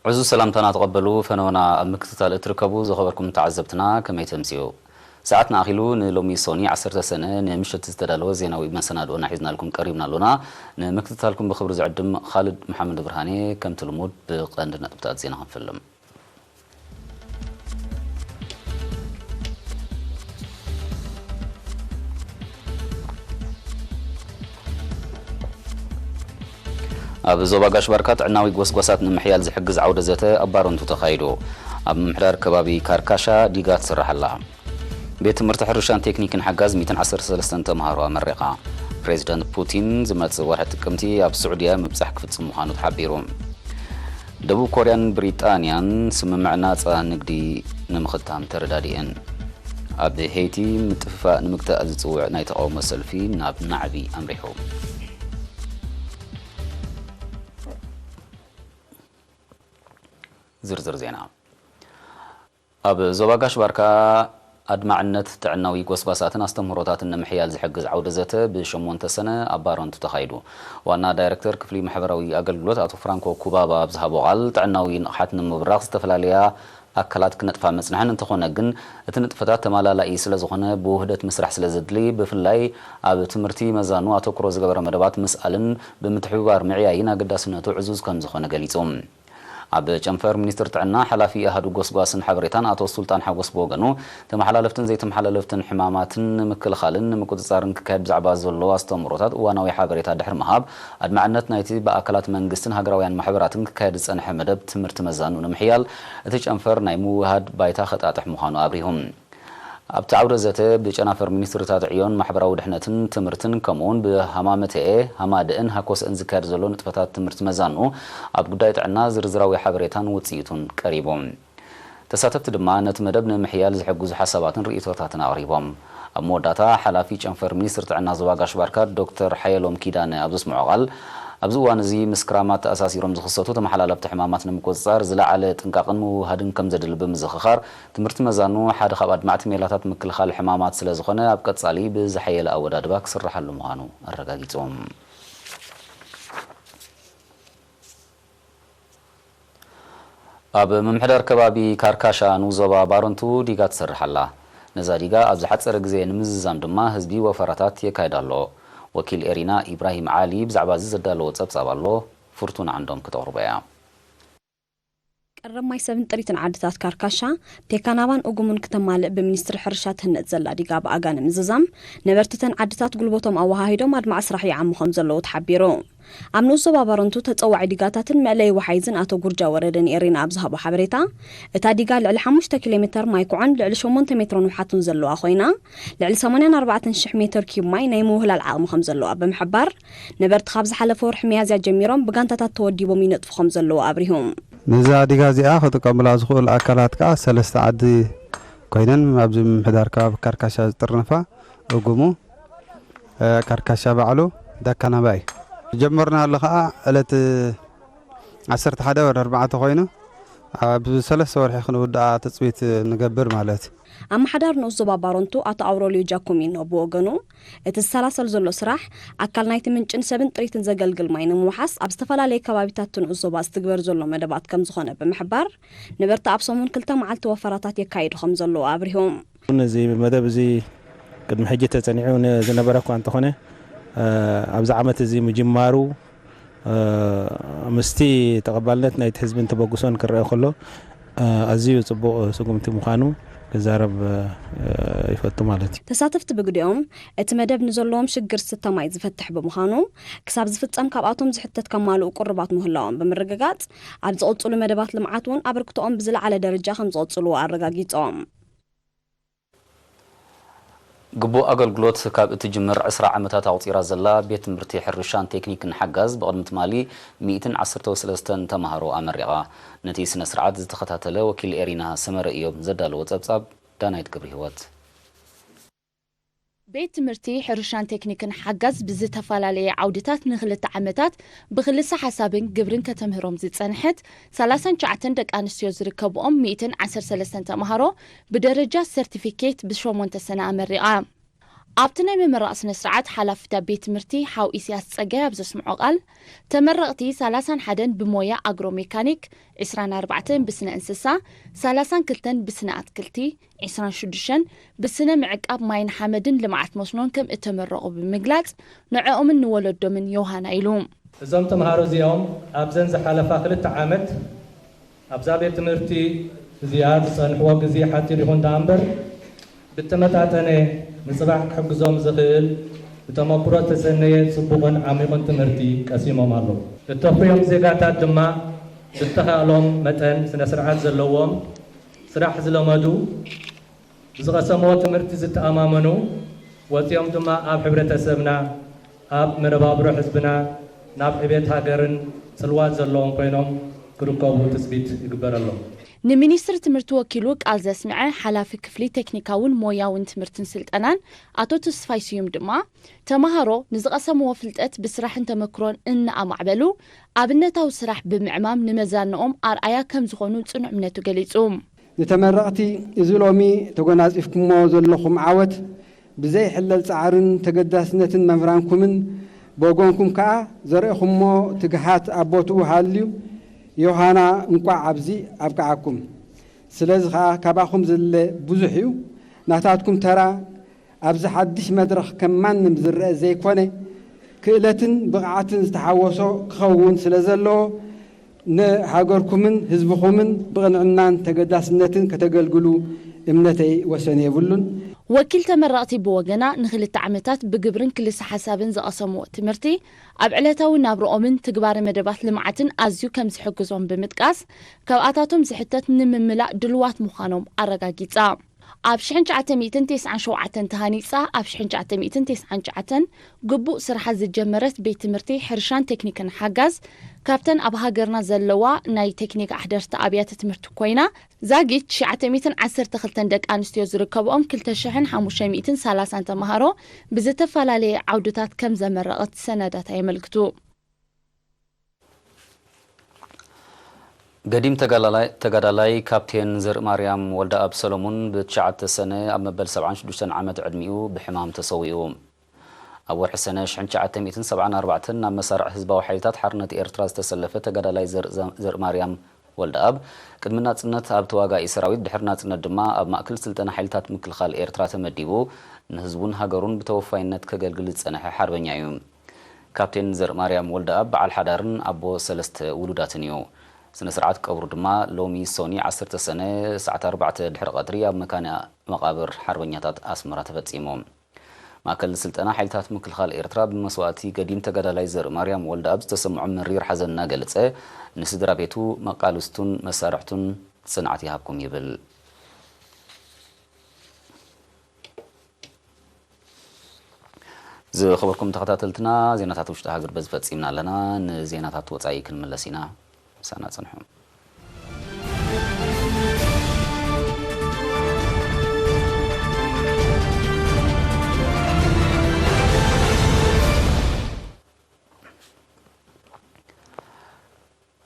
ዕዙዝ ሰላምታና ተቐበሉ። ፈነወና ኣብ ምክትታል እትርከቡ ዝኸበርኩም ተዓዘብትና ከመይ ተምስዩ? ሰዓትና ኣኺሉ ንሎሚ ሶኒ ዓሰርተ ሰነ ንምሽት ዝተዳለወ ዜናዊ መሰናድኦና ሒዝናልኩም ቀሪብና ኣሎና። ንምክትታልኩም ብኽብሪ ዝዕድም ኻልድ መሓመድ ብርሃኔ ከምቲ ልሙድ ብቐንዲ ነጥብታት ዜና ክንፍልም። ኣብ ዞባ ጋሽ ባርካ ጥዕናዊ ጎስጓሳት ንምሕያል ዝሕግዝ ዓውደ ዘተ ኣብ ባረንቱ ተኻይዱ። ኣብ ምምሕዳር ከባቢ ካርካሻ ዲጋ ትስራሕ ኣላ። ቤት ትምህርቲ ሕርሻን ቴክኒክን ሓጋዝ ሚእትን ዓሰርተ ሰለስተን ተምሃሮ ኣመሪቓ። ፕሬዚደንት ፑቲን ዝመጽእ ወርሒ ጥቅምቲ ኣብ ስዑድያ ምብጻሕ ክፍጽም ምዃኑ ተሓቢሩ። ደቡብ ኮርያን ብሪጣንያን ስምምዕ ናጻ ንግዲ ንምኽታም ተረዳዲኤን። ኣብ ሄይቲ ምጥፍፋእ ንምግታእ ዝጽውዕ ናይ ተቓውሞ ሰልፊ ናብ ናዕቢ ኣምሪሑ። ዝርዝር ዜና። ኣብ ዞባ ጋሽ ባርካ ኣድማዕነት ጥዕናዊ ጎስጓሳትን ኣስተምህሮታትን ንምሕያል ዝሕግዝ ዓውደ ዘተ ብሸሞንተ ሰነ ኣብ ባረንቱ ተኻይዱ። ዋና ዳይረክተር ክፍሊ ማሕበራዊ ኣገልግሎት ኣቶ ፍራንኮ ኩባባ ኣብ ዝሃቦ ቃል፣ ጥዕናዊ ንቕሓት ንምብራኽ ዝተፈላለያ ኣካላት ክነጥፋ መጽንሐን እንተኾነ ግን፣ እቲ ንጥፈታት ተማላላኢ ስለ ዝኾነ ብውህደት ምስራሕ ስለ ዘድሊ፣ ብፍላይ ኣብ ትምህርቲ መዛኑ ኣተኩሮ ዝገበረ መደባት ምስኣልን ብምትሕብባር ምዕያይን ኣገዳስነቱ ዕዙዝ ከም ዝኾነ ገሊጹ። ኣብ ጨንፈር ሚኒስትር ጥዕና ሓላፊ ኣሃዱ ጎስጓስን ሓበሬታን ኣቶ ሱልጣን ሓጎስ ብወገኑ፣ ተመሓላለፍትን ዘይተመሓላለፍትን ሕማማትን ንምክልኻልን ንምቁጽጻርን ክካየድ ብዛዕባ ዘሎ ኣስተምህሮታት እዋናዊ ሓበሬታ ድሕሪ ምሃብ፣ ኣድማዕነት ናይቲ ብኣካላት መንግስትን ሃገራውያን ማሕበራትን ክካየድ ዝጸንሐ መደብ ትምህርቲ መዛኑ ንምሕያል፣ እቲ ጨንፈር ናይ ምውህሃድ ባይታ ከጣጥሕ ምዃኑ ኣብሪሁ። ኣብቲ ዓውደ ዘተ ብጨናፍር ሚኒስትርታት ዕዮን ማሕበራዊ ድሕነትን ትምህርትን ከምኡውን ብሃማመተኤ፣ ሃማደእን ሃኮሰእን ዝካየድ ዘሎ ንጥፈታት ትምህርቲ መዛኑ ኣብ ጉዳይ ጥዕና ዝርዝራዊ ሓበሬታን ውጽኢቱን ቀሪቡ። ተሳተፍቲ ድማ ነቲ መደብ ንምሕያል ዝሕግዙ ሓሳባትን ርእይቶታትን ኣቕሪቦም። ኣብ መወዳእታ ሓላፊ ጨንፈር ሚኒስትር ጥዕና ዞባ ጋሽ ባርካ ዶክተር ሓየሎም ኪዳነ ኣብ ዘስምዖ ቃል፣ ኣብዚ እዋን እዚ ምስ ክራማት ተኣሳሲሮም ዝኽሰቱ ተመሓላለፍቲ ሕማማት ንምቁጽጻር ዝለዓለ ጥንቃቕን ምውህሃድን ከም ዘድሊ ብምዝኽኻር፣ ትምህርቲ መዛኑ ሓደ ካብ ኣድማዕቲ ሜላታት ምክልኻል ሕማማት ስለ ዝኾነ፣ ኣብ ቀጻሊ ብዝሓየለ ኣወዳድባ ክስርሓሉ ምዃኑ ኣረጋጊጹ። ኣብ ምምሕዳር ከባቢ ካርካሻ ንኡስ ዞባ ባረንቱ ዲጋ ትሰርሕ ኣላ። ነዛ ዲጋ ኣብ ዝሓጸረ ግዜ ንምዝዛም ድማ ህዝቢ ወፈራታት የካይድ ኣሎ። ወኪል ኤሪና ኢብራሂም ዓሊ ብዛዕባ እዚ ዘዳለዎ ጸብጻብ ኣሎ፣ ፍርቱና ዓንዶም ክተቕርቦ እያ። ቀረብ ማይ ሰብን ጥሪትን ዓድታት ካርካሻ፣ ቴካናባን ኡጉሙን ክተማልእ ብሚኒስትሪ ሕርሻ ትህነጽ ዘላ ዲጋ ብኣጋ ንምዝዛም፣ ነበርትተን ዓድታት ጉልበቶም ኣወሃሂዶም ኣድማዒ ስራሕ ይዓሙ ከም ዘለዉ ተሓቢሩ። ኣብ ንኡስ ዞባ ባረንቱ ተጸዋዒ ዲጋታትን መእለዪ ወሓይዝን ኣቶ ጉርጃ ወረደ ንኤሪና ኣብ ዝሃቦ ሓበሬታ፣ እታ ዲጋ ልዕሊ ሓሙሽተ ኪሎ ሜተር ማይ ኩዖን ልዕሊ ሸሞንተ ሜትሮ ንውሓትን ዘለዋ ኮይና፣ ልዕሊ ሰማንያን ኣርባዕተን ሽሕ ሜተር ኪዩብ ማይ ናይ ምውህላል ዓቕሚ ከም ዘለዋ ብምሕባር፣ ነበርቲ ካብ ዝሓለፈ ወርሒ ሚያዝያ ጀሚሮም ብጋንታታት ተወዲቦም ይነጥፉ ከም ዘለዉ ኣብሪሁ። ነዛ ዲጋ እዚኣ ክጥቀሙላ ዝኽእሉ ኣካላት ከኣ ሰለስተ ዓዲ ኮይነን ኣብዚ ምምሕዳር ከባቢ ካርካሻ ዝጥርንፋ እጉሙ፣ እ፣ ካርካሻ ባዕሉ፣ ዳካናባይ። ጀመርናሉ ከኣ ዕለት ዓሰርተ ሓደ ወር ኣርባዕተ ኮይኑ ኣብ ሰለስተ ወርሒ ክንውድኣ ትጽቢት ንገብር ማለት እዩ። ኣመሓዳሪ ንኡስ ዞባ ባረንቱ ኣቶ ኣውረልዮ ጃኮሚኖ ብወገኑ፣ እቲ ዝሰላሰል ዘሎ ስራሕ ኣካል ናይቲ ምንጭን ሰብን ጥሪትን ዘገልግል ማይ ንምውሓስ ኣብ ዝተፈላለየ ከባቢታት ንኡስ ዞባ ዝትግበር ዘሎ መደባት ከም ዝኾነ ብምሕባር፣ ነበርቲ ኣብ ሰሙን ክልተ መዓልቲ ወፈራታት የካይዱ ከም ዘለዉ ኣብሪሆም። እዚ መደብ እዚ ቅድሚ ሕጂ ተጸኒዑ ነ-፣ ዝነበረ እኳ እንተኾነ፣ እ፣ ኣብዚ ዓመት እዚ ምጅማሩ፣ እ፣ ምስቲ ተቐባልነት ናይቲ ህዝብን ተበግሶን ክረአ ከሎ፣ እ፣ ኣዝዩ ጽቡቕ ስጉምቲ ምዃኑ ክዛረብ፣ እ፣ ይፈቱ ማለት እዩ። ተሳተፍቲ ብግዲኦም፣ እቲ መደብ ንዘለዎም ሽግር ዝስተ ማይ ዝፈትሕ ብምዃኑ፣ ክሳብ ዝፍጸም ካብኣቶም ዝሕተት ከማልኡ ቁርባት ምህላዎም ብምርግጋጽ፣ ኣብ ዝቕጽሉ መደባት ልምዓት እውን ኣበርክቶኦም ብዝለዓለ ደረጃ ከም ዝቕጽልዎ ኣረጋጊጾም። ግቡእ ኣገልግሎት ካብ እትጅምር ዕስራ ዓመታት ኣቑጺራ ዘላ ቤት ትምህርቲ ሕርሻን ቴክኒክን ሓጋዝ ብቕድሚ ትማሊ ሚእትን ዓሰርተ ሰለስተን ተምሃሮ ኣመሪቓ። ነቲ ስነ ስርዓት ዝተኸታተለ ወኪል ኤሪና ሰመረ እዮም ዘዳለዎ ጸብጻብ ዳናይት ገብረ ህይወት። ቤት ትምህርቲ ሕርሻን ቴክኒክን ሓጋዝ ብዝተፈላለየ ዓውድታት ንክልተ ዓመታት ብክልሰ ሓሳብን ግብርን ከተምህሮም ዝጸንሐት ሰላሳን ትሽዓተን ደቂ ኣንስትዮ ዝርከብኦም ሚእትን ዓሰርተ ሰለስተን ተምሃሮ ብደረጃ ሰርቲፊኬት ብሸሞንተ ሰነ ኣመሪቓ። ኣብቲ ናይ ምምራቕ ስነ ስርዓት ሓላፊ እታ ቤት ትምህርቲ ሓው ኢሳያስ ጸጋይ ኣብ ዘስምዖ ቃል፣ ተመረቕቲ ሰላሳን ሓደን ብሞያ ኣግሮ ሜካኒክ፣ ዕስራን ኣርባዕተን ብስነ እንስሳ፣ ሰላሳን ክልተን ብስነ ኣትክልቲ፣ ዕስራን ሽዱሽተን ብስነ ምዕቃብ ማይን ሓመድን ልምዓት መስኖን ከም እተመረቑ ብምግላጽ፣ ንዕኦምን ንወለዶምን ዮሃና ኢሉ። እዞም ተምሃሮ እዚኦም ኣብዘን ዝሓለፋ ክልተ ዓመት ኣብዛ ቤት ትምህርቲ እዚኣ ዝጸንሕዎ ግዜ ሓጺር ይኹን ደኣ እምበር፣ ብተመጣጠነ ንጽባሕ ክሕግዞም ዝኽእል ብተመኩሮ ዝተሰነየ ጽቡቕን ዓሚቑን ትምህርቲ ቀሲሞም ኣለዉ። እተፍርዮም ዜጋታት ድማ ብተኻእሎም መጠን ስነ ስርዓት ዘለዎም፣ ስራሕ ዝለመዱ፣ ብዝቐሰምዎ ትምህርቲ ዝተኣማመኑ፣ ወጺኦም ድማ ኣብ ሕብረተሰብና፣ ኣብ መነባብሮ ህዝብና፣ ናብ ዕቤት ሃገርን ጽልዋ ዘለዎም ኮይኖም ክርከቡ ትጽቢት ይግበረሎም። ንሚኒስትሪ ትምህርቲ ወኪሉ ቃል ዘስምዐ ሓላፊ ክፍሊ ቴክኒካውን ሞያውን ትምህርትን ስልጠናን ኣቶ ተስፋይ ስዩም ድማ፣ ተምሃሮ ንዝቐሰምዎ ፍልጠት ብስራሕን ተመክሮን እናኣማዕበሉ ኣብነታዊ ስራሕ ብምዕማም ንመዛንኦም ኣርኣያ ከም ዝኾኑ ጽኑዕ እምነቱ ገሊጹ። ንተመረቕቲ፣ እዚ ሎሚ ተጎናጺፍኩሞ ዘለኹም ዓወት ብዘይሕለል ጻዕርን ተገዳስነትን መምህራንኩምን ብወገንኩም ከኣ ዘርእኹሞ ትግሃት ኣብ ቦትኡ ሃልዩ፣ ዮሃና እንቋዕ ኣብዚ ኣብቅዓኩም። ስለዚ ከኣ ካባኹም ዝድለ ብዙሕ እዩ። ናታትኩም ተራ ኣብዚ ሓድሽ መድረኽ ከም ማንም ዝረአ ዘይኮነ፣ ክእለትን ብቕዓትን ዝተሓወሶ ክኸውን ስለ ዘለዎ፣ ንሃገርኩምን ህዝብኹምን ብቕንዕናን ተገዳስነትን ከተገልግሉ እምነተይ ወሰን የብሉን። ወኪል ተመረቕቲ ብወገና፣ ንክልተ ዓመታት ብግብርን ክልሰ ሓሳብን ዝቐሰምዎ ትምህርቲ፣ ኣብ ዕለታዊ ናብርኦምን ትግባረ መደባት ልምዓትን ኣዝዩ ከም ዝሕግዞም ብምጥቃስ፣ ካብኣታቶም ዝሕተት ንምምላእ ድልዋት ምዃኖም ኣረጋጊጻ። ኣብ ሽሕን ትሽዓተ ሚእትን ተስዓን ሸውዓተን ተሃኒጻ፣ ኣብ ሽሕን ትሽዓተ ሚእትን ተስዓን ትሽዓተን ግቡእ ስርሓ ዝጀመረት ቤት ትምህርቲ ሕርሻን ቴክኒክን ሓጋዝ፣ ካብተን ኣብ ሃገርና ዘለዋ ናይ ቴክኒክ ኣሕደርቲ ኣብያተ ትምህርቲ ኮይና፣ ዛጊት ትሽዓተ ሚእትን ዓሰርተ ክልተን ደቂ ኣንስትዮ ዝርከብኦም ክልተ ሽሕን ሓሙሽተ ሚእትን ሰላሳን ተምሃሮ ብዝተፈላለየ ዓውድታት ከም ዘመረቐት ሰነዳት የመልክቱ። ገዲም ተጋላላይ-፣ ተጋዳላይ ካፕቴን ዘርእማርያም ወልደኣብ ሰሎሙን ብትሽዓተ ሰነ ኣብ መበል ሰብዓን ሽዱሽተን ዓመት ዕድሚኡ ብሕማም ተሰዊኡ። ኣብ ወርሒ ሰነ ሽሕን ትሽዓተ ሚእትን ሰብዓን ኣርባዕተን ናብ መሳርዕ ህዝባዊ ሓይልታት ሓርነት ኤርትራ ዝተሰለፈ ተጋዳላይ ዘር-፣ ዘርእማርያም ወልደኣብ፣ ቅድሚ ናጽነት ኣብ ተዋጋኢ ሰራዊት፣ ድሕሪ ናጽነት ድማ ኣብ ማእከል ስልጠና ሓይልታት ምክልኻል ኤርትራ ተመዲቡ፣ ንህዝቡን ሃገሩን ብተወፋይነት ከገልግል ዝጸንሐ ሓርበኛ እዩ። ካፕቴን ዘርእማርያም ወልደኣብ በዓል ሓዳርን ኣቦ ሰለስተ ውሉዳትን እዩ። ስነ ስርዓት ቀብሩ ድማ ሎሚ ሶኒ ዓሰርተ ሰነ ሰዓት ኣርባዕተ ድሕሪ ቀትሪ ኣብ መካነ መቓብር ሓርበኛታት ኣስመራ ተፈጺሙ። ማእከል ስልጠና ሓይልታት ምክልኻል ኤርትራ ብመስዋእቲ ገዲም ተጋዳላይ ዘርእማርያም ወልደኣብ ዝተሰምዖ መሪር ሓዘን እናገለጸ፣ ንስድራ ቤቱ፣ መቃልስቱን መሳርሕቱን ጽንዓት ይሃብኩም ይብል። ዝኸበርኩም ተኸታተልትና፣ ዜናታት ውሽጢ ሃገር በዚ ፈጺምና ኣለና። ንዜናታት ወጻኢ ክንምለስ ኢና። ምሳና ጽንሑ።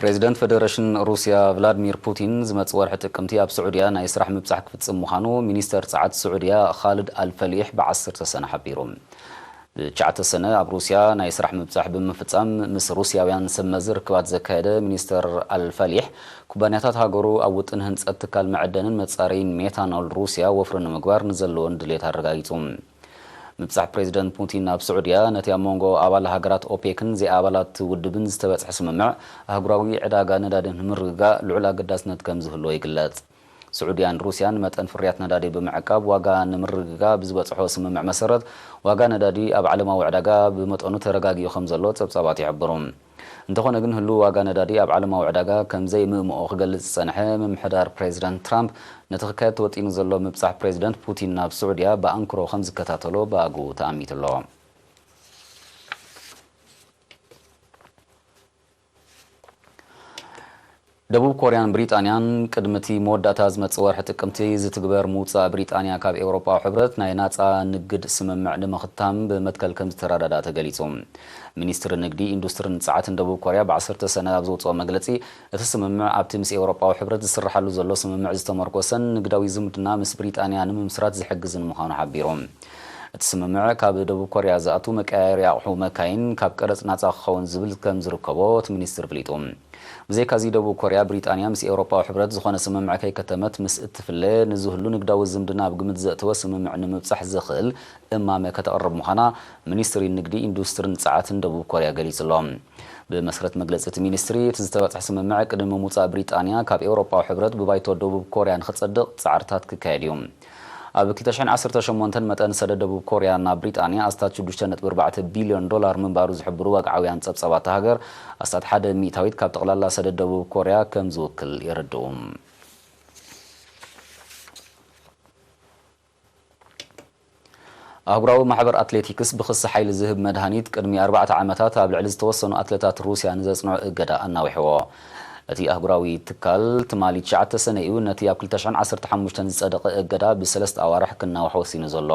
ፕሬዚደንት ፌደሬሽን ሩስያ ቭላድሚር ፑቲን ዝመጽእ ወርሒ ጥቅምቲ ኣብ ስዑድያ ናይ ስራሕ ምብጻሕ ክፍጽም ምዃኑ ሚኒስተር ጸዓት ስዑድያ ኻልድ ኣልፈሊሕ ብዓሰርተ ሰነ ሓቢሩ። ብትሽዓተ ሰነ ኣብ ሩስያ ናይ ስራሕ ምብጻሕ ብምፍጻም ምስ ሩስያውያን ሰብ መዚ ርክባት ዘካየደ ሚኒስተር ኣልፈሊሕ፣ ኩባንያታት ሃገሩ ኣብ ውጥን ህንጸት ትካል መዐደንን መጻረይን ሜታኖል ሩስያ ወፍሪ ንምግባር ንዘለወን ድሌት ኣረጋጊጹ። ምብጻሕ ፕሬዚደንት ፑቲን ናብ ስዑድያ፣ ነቲ ኣብ መንጎ ኣባል ሃገራት ኦፔክን ዘይኣባላት ውድብን ዝተበጽሐ ስምምዕ፣ ኣህጉራዊ ዕዳጋ ነዳዲ ንምርግጋእ ልዑል ኣገዳስነት ከም ዝህልዎ ይግለጽ። ስዑድያን ሩስያን መጠን ፍርያት ነዳዲ ብምዕቃብ፣ ዋጋ ንምርግጋእ ብዝበጽሖ ስምምዕ መሰረት፣ ዋጋ ነዳዲ ኣብ ዓለማዊ ዕዳጋ ብመጠኑ ተረጋጊኡ ከም ዘሎ ጸብጻባት ይሕብሩ። እንተኾነ ግን፣ ህሉው ዋጋ ነዳዲ ኣብ ዓለማዊ ዕዳጋ ከም ዘይምእምኦ ክገልጽ ዝጸንሐ ምምሕዳር ፕሬዚደንት ትራምፕ፣ ነቲ ክካየድ ተወጢኑ ዘሎ ምብጻሕ ፕሬዚደንት ፑቲን ናብ ስዑድያ ብኣንክሮ ከም ዝከታተሎ ብኣግኡ ተኣሚቱ ኣሎ። ደቡብ ኮርያን ብሪጣንያን ቅድሚ እቲ መወዳእታ ዝመጽእ ወርሒ ጥቅምቲ ዝትግበር ምውጻእ ብሪጣንያ ካብ ኤውሮጳዊ ሕብረት ናይ ናጻ ንግድ ስምምዕ ንምኽታም ብመትከል ከም ዝተረዳዳ ተገሊጹ። ሚኒስትሪ ንግዲ፣ ኢንዱስትርን ጸዓትን ደቡብ ኮርያ ብ ዓሰርተ ሰነ ኣብ ዘውጽኦ መግለጺ፣ እቲ ስምምዕ ኣብቲ ምስ ኤውሮጳዊ ሕብረት ዝስርሓሉ ዘሎ ስምምዕ ዝተመርኮሰን ንግዳዊ ዝምድና ምስ ብሪጣንያ ንምምስራት ዝሕግዝን ምዃኑ ሓቢሩ። እቲ ስምምዕ ካብ ደቡብ ኮርያ ዝኣቱ መቀያየሪ ኣቑሑ መካይን ካብ ቀረጽ ናጻ ክኸውን ዝብል ከም ዝርከቦ እቲ ሚኒስትር ፍሊጡ። ብዘይካዚ ደቡብ ኮርያ ብሪጣንያ ምስ ኤውሮጳዊ ሕብረት ዝኾነ ስምምዕ ከይከተመት ምስ እትፍለ ንዝህሉ ንግዳዊ ዝምድና ኣብ ግምት ዘእተወ ስምምዕ ንምብጻሕ ዘኽእል እማመ ከተቕርብ ምዃና ሚኒስትሪ ንግዲ ኢንዱስትርን ጸዓትን ደቡብ ኮርያ ገሊጹ ኣሎ። ብመሰረት መግለጺ እቲ ሚኒስትሪ እቲ ዝተበጽሐ ስምምዕ ቅድሚ ምውጻእ ብሪጣንያ ካብ ኤውሮጳዊ ሕብረት ብባይቶ ደቡብ ኮርያ ንኽጸድቕ ጻዕርታት ክካየድ እዩ። ኣብ ክልተ ሽሕን ዓሰርተ ሸሞንተን መጠን ሰደድ ደቡብ ኮርያ ናብ ብሪጣንያ ኣስታት ሽዱሽተ ነጥቢ ኣርባዕተ ቢልዮን ዶላር ምንባሩ ዝሕብሩ ዋግዓውያን ጸብጸባት እታ ሃገር ኣስታት ሓደ ሚእታዊት ካብ ጠቕላላ ሰደድ ደቡብ ኮርያ ከም ዝውክል የረድኡ። ኣህጉራዊ ማሕበር ኣትሌቲክስ ብኽሲ ሓይሊ ዝህብ መድሃኒት ቅድሚ ኣርባዕተ ዓመታት ኣብ ልዕሊ ዝተወሰኑ ኣትለታት ሩስያ ንዘጽንዖ እገዳ ኣናዊሕዎ። እቲ ኣህጉራዊ ትካል ትማሊ ትሽዓተ ሰነ እዩ ነቲ ኣብ ክልተ ሽሕን ዓሰርተ ሓሙሽተን ዝጸደቐ እገዳ ብሰለስተ ኣዋርሕ ክናዋሕ ወሲኑ ዘሎ።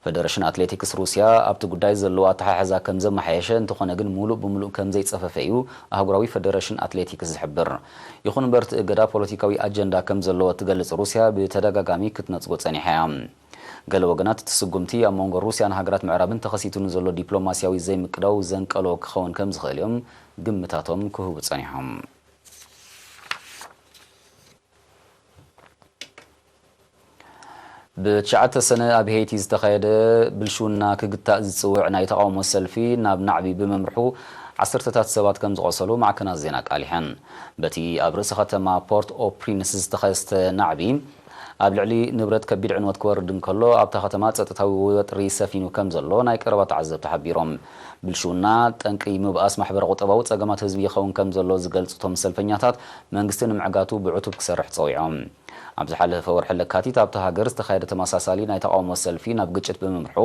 ፈደረሽን ኣትሌቲክስ ሩስያ ኣብቲ ጉዳይ ዘለዎ ኣተሓሕዛ ከም ዘመሓየሸ፣ እንተኾነ ግን ምሉእ ብምሉእ ከም ዘይጸፈፈ እዩ ኣህጉራዊ ፈደረሽን ኣትሌቲክስ ዝሕብር። ይኹን እምበር እቲ እገዳ ፖለቲካዊ ኣጀንዳ ከም ዘለዎ እትገልጽ ሩስያ ብተደጋጋሚ ክትነጽጎ ጸኒሓ እያ። ገለ ወገናት እቲ ስጉምቲ ኣብ መንጎ ሩስያን ሃገራት ምዕራብን ተኸሲቱ ንዘሎ ዲፕሎማስያዊ ዘይምቅዳው ዘንቀሎ ክኸውን ከም ዝኽእል እዮም ግምታቶም ክህቡ ጸኒሖም። ብትሽዓተ ሰነ ኣብ ሄይቲ ዝተኻየደ ብልሽውና ክግታእ ዝጽውዕ ናይ ተቓውሞ ሰልፊ ናብ ናዕቢ ብምምርሑ ዓሰርተታት ሰባት ከም ዝቖሰሉ ማዕከናት ዜና ኣቃሊሐን። በቲ ኣብ ርእሲ ከተማ ፖርት ኦ ፕሪንስ ዝተኸስተ ናዕቢ ኣብ ልዕሊ ንብረት ከቢድ ዕንወት ክወርድ እንከሎ ኣብታ ከተማ ጸጥታዊ ወጥሪ ሰፊኑ ከም ዘሎ ናይ ቀረባ ተዓዘብቲ ሓቢሮም። ብልሽውና ጠንቂ ምብኣስ ማሕበረ ቁጠባዊ ጸገማት ህዝቢ ይኸውን ከም ዘሎ ዝገልጹ እቶም ሰልፈኛታት መንግስቲ ንምዕጋቱ ብዕቱብ ክሰርሕ ጸዊዖም። ኣብ ዝሓለፈ ወርሒ ለካቲት ኣብታ ሃገር ዝተኻየደ ተመሳሳሊ ናይ ተቓውሞ ሰልፊ ናብ ግጭት ብምምርሑ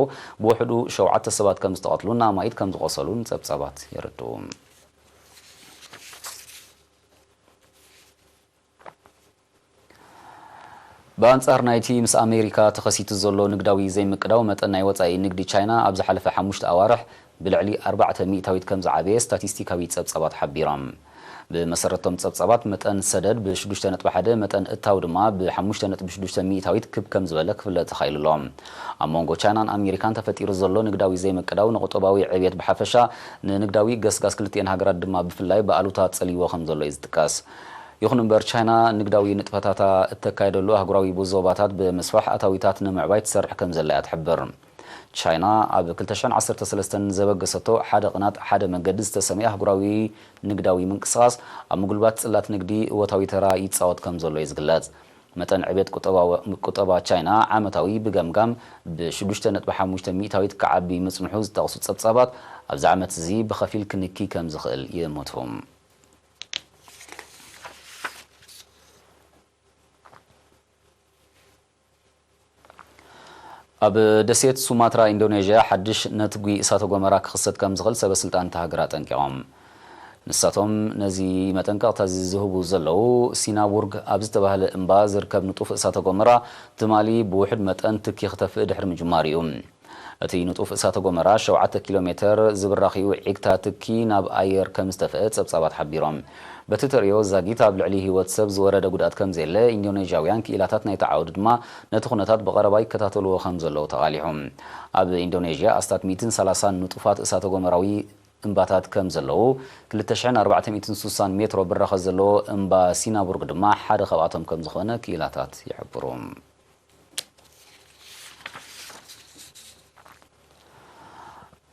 ብውሕዱ ሸውዓተ ሰባት ከም ዝተቐትሉን ኣማኢት ከም ዝቖሰሉን ጸብጻባት የረድኡ። ብኣንጻር ናይቲ ምስ ኣሜሪካ ተኸሲቱ ዘሎ ንግዳዊ ዘይምቅዳው መጠን ናይ ወጻኢ ንግዲ ቻይና ኣብ ዝሓለፈ ሓሙሽተ ኣዋርሕ ብልዕሊ ኣርባዕተ ሚእታዊት ከም ዝዓበየ ስታቲስቲካዊ ጸብጻባት ሓቢሮም። ብመሰረቶም ጸብጻባት መጠን ሰደድ ብ ሽዱሽተ ነጥቢ ሓደ፣ መጠን እታው ድማ ብ ሓሙሽተ ነጥቢ ሽዱሽተ ሚእታዊት ክብ ከም ዝበለ ክፍለጥ ተኻኢሉ ኣሎ። ኣብ መንጎ ቻይናን ኣሜሪካን ተፈጢሩ ዘሎ ንግዳዊ ዘይምቅዳው ንቁጠባዊ ዕብየት ብሓፈሻ ንንግዳዊ ገስጋስ ክልቲኤን ሃገራት ድማ ብፍላይ ብኣሉታ ጸልይዎ ከም ዘሎ እዩ ዝጥቀስ። ይኹን እምበር ቻይና ንግዳዊ ንጥፈታታ እተካየደሉ ኣህጉራዊ ዞባታት ብምስፋሕ ኣታዊታት ንምዕባይ ትሰርሕ ከም ዘላ እያ ትሕብር። ቻይና ኣብ ክልተ ሽሕን ዓሰርተ ሰለስተን ዘበገሰቶ ሓደ ቅናት ሓደ መንገዲ ዝተሰምየ ኣህጉራዊ ንግዳዊ ምንቅስቓስ ኣብ ምጉልባት ጽላት ንግዲ እወታዊ ተራ ይጻወት ከም ዘሎ እዩ ዝግለጽ። መጠን ዕብየት ቁጠባ ቻይና ዓመታዊ ብገምጋም ብ ሽዱሽተ ነጥቢ ሓሙሽተ ሚእታዊት ክዓቢ ምጽንሑ ዝጠቕሱ ጸብጻባት ኣብዚ ዓመት እዚ ብኸፊል ክንኪ ከም ዝኽእል ይእምቱ። ኣብ ደሴት ሱማትራ ኢንዶኔዥያ ሓድሽ ነትጒ እሳተ ጎመራ ክኽሰት ከም ዝኽእል ሰበ ስልጣን እታ ሃገር ኣጠንቂቖም። ንሳቶም ነዚ መጠንቀቕታ እዚ ዝህቡ ዘለዉ ሲናቡርግ ኣብ ዝተባህለ እምባ ዝርከብ ንጡፍ እሳተ ጎመራ ትማሊ ብውሑድ መጠን ትኪ ክተፍእ ድሕሪ ምጅማሩ እዩ። እቲ ንጡፍ እሳተ ጎመራ ሸውዓተ ኪሎ ሜተር ዝብራኽ'ዩ ዒግታ ትኪ ናብ ኣየር ከም ዝተፍአ ጸብጻባት ሓቢሮም። በቲ ተርእዮ ዛጊት ኣብ ልዕሊ ህይወት ሰብ ዝወረደ ጉድኣት ከም ዘየለ ኢንዶኔዥያውያን ክኢላታት ናይቲ ዓውዲ ድማ ነቲ ኩነታት ብቐረባ ይከታተልዎ ከም ዘለዉ ተቓሊሑ። ኣብ ኢንዶኔዥያ ኣስታት ሚእትን ሰላሳን ንጡፋት እሳተ ጎመራዊ እምባታት ከም ዘለዉ፣ ክልተ ሽሕን ኣርባዕተ ሚእትን ስሳን ሜትሮ ብራኸ ዘለዎ እምባ ሲናቡርግ ድማ ሓደ ካብኣቶም ከም ዝኾነ ክኢላታት ይሕብሩ።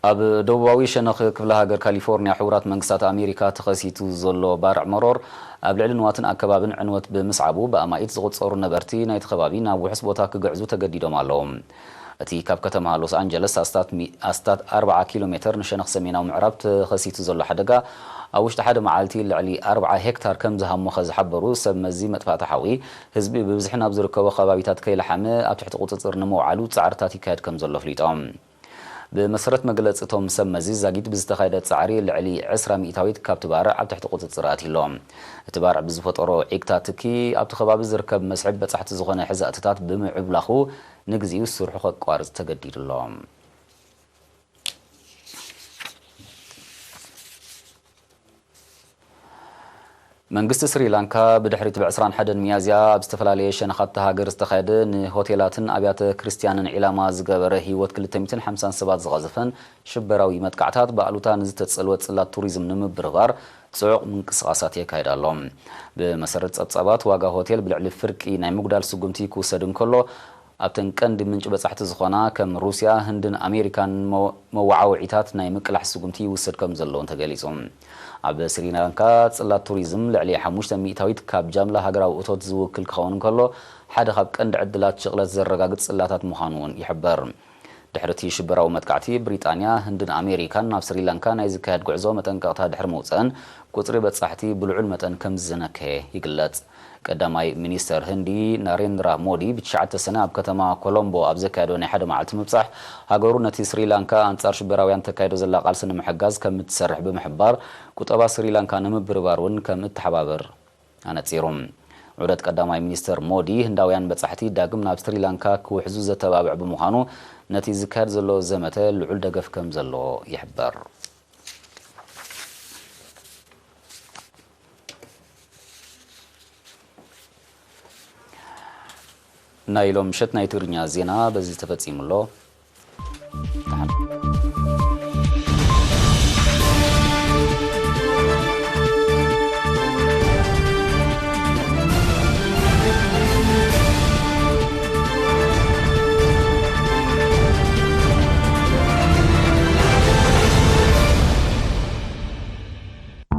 ኣብ ደቡባዊ ሸነኽ ክፍለ ሃገር ካሊፎርኒያ ሕቡራት መንግስታት ኣሜሪካ ተኸሲቱ ዘሎ ባርዕ መሮር ኣብ ልዕሊ ንዋትን ኣከባብን ዕንወት ብምስዓቡ ብኣማኢት ዝቑጸሩ ነበርቲ ናይቲ ከባቢ ናብ ውሑስ ቦታ ክግዕዙ ተገዲዶም ኣለዉ። እቲ ካብ ከተማ ሎስ ኣንጀለስ ኣስታት ሚ-፣ ኣስታት ኣርባዓ ኪሎ ሜተር ንሸነኽ ሰሜናዊ ምዕራብ ተኸሲቱ ዘሎ ሓደጋ ኣብ ውሽጢ ሓደ መዓልቲ ልዕሊ ኣርብዓ ሄክታር ከም ዝሃሞኸ ዝሓበሩ ሰብ መዚ መጥፋእቲ ሓዊ ህዝቢ ብብዝሒ ናብ ዝርከቦ ከባቢታት ከይለሓመ ኣብ ትሕቲ ቁጽጽር ንምውዓሉ ጻዕርታት ይካየድ ከም ዘሎ ኣፍሊጦም። ብመሰረት መግለጺ እቶም ሰብ መዚ፣ ዛጊት ብዝተኻየደ ጻዕሪ ልዕሊ ዕስራ ሚእታዊት ካብቲ ባርዕ ኣብ ትሕቲ ቁጽጽር ኣትዩ ኣሎ። እቲ ባርዕ ብዝፈጠሮ ዒግታ ትኪ ኣብቲ ከባቢ ዝርከብ መስሕብ በጻሕቲ ዝኾነ ሕዛእትታት ብምዕብላኹ ንግዚኡ ስርሑ ከቋርጽ ተገዲዱ ኣሎ። መንግስቲ ስሪላንካ ብድሕሪት ብ ዕስራን ሓደን ሚያዝያ ኣብ ዝተፈላለየ ሸነኻት እታ ሃገር ዝተኻየደ ንሆቴላትን ኣብያተ ክርስትያንን ዒላማ ዝገበረ ህይወት ክልተ ሚእትን ሓምሳን ሰባት ዝቐዘፈን ሽበራዊ መጥቃዕታት ብኣሉታ ንዝተጸልወ ጽላት ቱሪዝም ንምብርባር ጽዑቕ ምንቅስቓሳት የካይድ ኣሎ። ብመሰረት ጸብጻባት፣ ዋጋ ሆቴል ብልዕሊ ፍርቂ ናይ ምጉዳል ስጉምቲ ክውሰድ እንከሎ፣ ኣብተን ቀንዲ ምንጪ በጻሕቲ ዝኾና ከም ሩስያ፣ ህንድን ኣሜሪካን መ-፣ መወዓውዒታት ናይ ምቅላሕ ስጉምቲ ይውሰድ ከም ዘለውን ተገሊጹ። ኣብ ስሪላንካ ጽላት ቱሪዝም ልዕሊ ሓሙሽተ ሚእታዊት ካብ ጃምላ ሃገራዊ እቶት ዝውክል ክኸውን እንከሎ፣ ሓደ ካብ ቀንዲ ዕድላት ሽቕለት ዘረጋግጽ ጽላታት ምዃኑ እውን ይሕበር። ድሕሪ እቲ ሽበራዊ መጥቃዕቲ፣ ብሪጣንያ፣ ህንድን ኣሜሪካን ናብ ስሪላንካ ናይ ዝካየድ ጉዕዞ መጠንቀቕታ ድሕሪ መውጸእን፣ ቁጽሪ በጻሕቲ ብልዑል መጠን ከም ዝነከየ ይግለጽ። ቀዳማይ ሚኒስተር ህንዲ ናሬንድራ ሞዲ ብትሽዓተ ሰነ ኣብ ከተማ ኮሎምቦ ኣብ ዘካየዶ ናይ ሓደ መዓልቲ ምብጻሕ፣ ሃገሩ ነቲ ስሪላንካ ኣንጻር ሽበራውያን ተካይዶ ዘላ ቃልሲ ንምሕጋዝ ከም እትሰርሕ ብምሕባር፣ ቁጠባ ስሪላንካ ንምብርባር እውን ከም እተሓባበር ኣነጺሩ። ዑደት ቀዳማይ ሚኒስተር ሞዲ፣ ህንዳውያን በጻሕቲ ዳግም ናብ ስሪላንካ ክውሕዙ ዘተባብዕ ብምዃኑ፣ ነቲ ዝካየድ ዘሎ ዘመተ ልዑል ደገፍ ከም ዘለዎ ይሕበር። ናይ ሎም ምሸት ናይ ትግርኛ ዜና በዚ ተፈጺሙ ኣሎ።